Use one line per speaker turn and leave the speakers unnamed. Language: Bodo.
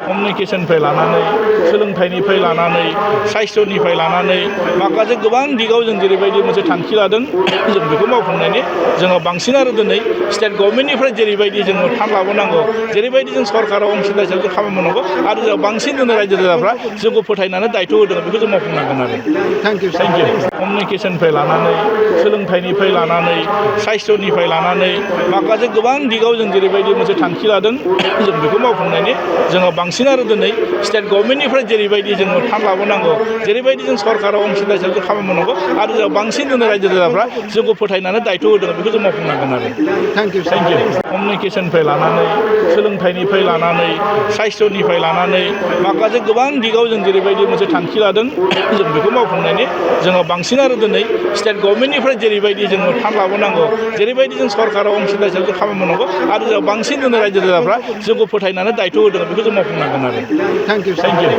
कमिउनिकेसननिफ्राय लानानै सोलोंथाइनिफ्राय लानानै साइस्थ'निफ्राय लानानै माखासे गोबां दिगाव जों जेरैबायदि मोनसे थांखि लादों जों बेखौ मावफुंनायनि जोङो बांसिन आरो दिनै स्टेट गभर्नमेन्टनिफ्राय जेरैबायदि जोङो फान्ड लाबोनांगौ जेरैबायदि जों सरकाराव अंशदार हिसाबै खामानि मावनांगौ आरो जों बांसिन दिनै रायजो राजाफ्रा जोंखौ फोथायनानै दायथ' होदों बेखौ जों मावफुंनांगोन आरो
थैंक यू
कमिउनिकेसननिफ्राय लानानै सोलोंथाइनिफ्राय लानानै साइस्थ'निफ्राय लानानै माखासे गोबां दिगाव जों जेरैबायदि मोनसे थांखि लादों जों बेखौ मावफुंनायनि जोङो बांसिन आरो दिनै स्टेट गभर्नमेन्टनिफ्राय जेरैबायदि जोङो फान्ड लाबोनांगौ जेरैबायदि जों सरकाराव अंशदार हिसाबै खामानि मावनांगौ आरो जों बांसिन दिनै रायजो राजाफ्रा जोंखौ फोथायनानै दायथ' होदों बेखौ जों मावफुंनांगोन आरो
थैंक यू
कमिउनिकेसननिफ्राय लानानै सोलोंथाइनिफ्राय लानानै साइस्थ'निफ्राय लानानै माखासे गोबां दिगाव जों जेरैबायदि मोनसे थांखि लादों जों बेखौ मावफुंनायनि जोङो बांसिन आरो दिनै स्टेट गभर्नमेन्टनिफ्राय जेरैबायदि जोङो फान्ड लाबोनांगौ जेरैबायदि जों सरकाराव अंशदार हिसाबै खामानि मावनांगौ आरो जों बांसिन दिनै रायजो राजाफ्रा जोंखौ फोथायनानै दायथ' होदों बेखौ जों मावफुंनांगोन आरो
थैंक यू
थेंक इउ